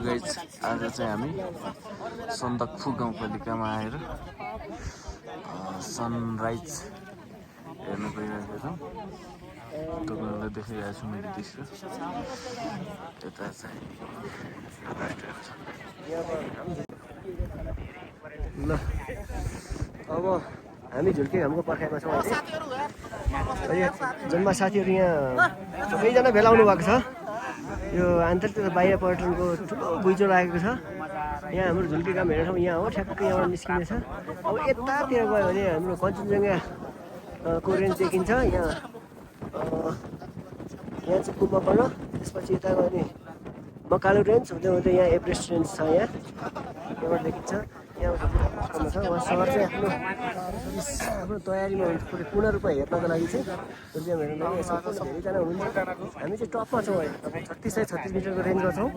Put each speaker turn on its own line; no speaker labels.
Guys आज चाहिँ हामी सन्दकफू गाउँपालिकामा आएर सनराइज हेर्न गइरहेका छौँ। तपाईँहरूलाई देखाइरहेको छु मैले दृश्य। यता चाहिँ
ल अब हामी झुल्के घामको पर्खाइमा छौँ अहिले। जम्मा साथीहरू यहाँ सबैजना भेला आउनु भएको छ। यो आन्तरिक तथा बाह्य पर्यटनको ठुलो घुइँचो लागेको छ। यहाँ हाम्रो झुल्के घाम हेर्ने ठाउँ यहाँ हो, ठ्याक्कै यहाँबाट निस्किने छ। अब यतातिर गयो भने हाम्रो कञ्चनजङ्घाको रेन्ज देखिन्छ। यहाँ चाहिँ कुम्भकर्ण, त्यसपछि यता गयो भने मकालु रेन्ज हुँदै हुँदै यहाँ एभरेस्ट रेन्ज छ। यहाँबाट देखिन्छ। यहाँ छ उहाँ सहर चाहिँ आफ्नो तयारीमा हुन्छ पूर्ण रूपमा हेर्नको लागि चाहिँ झुल्के घाम हेर्नको लागि सम्पूर्ण धेरैजना हुनुहुन्छ। हामी चाहिँ टपमा छौँ अहिले। अब 36 मिटरको रेन्जमा छौँ।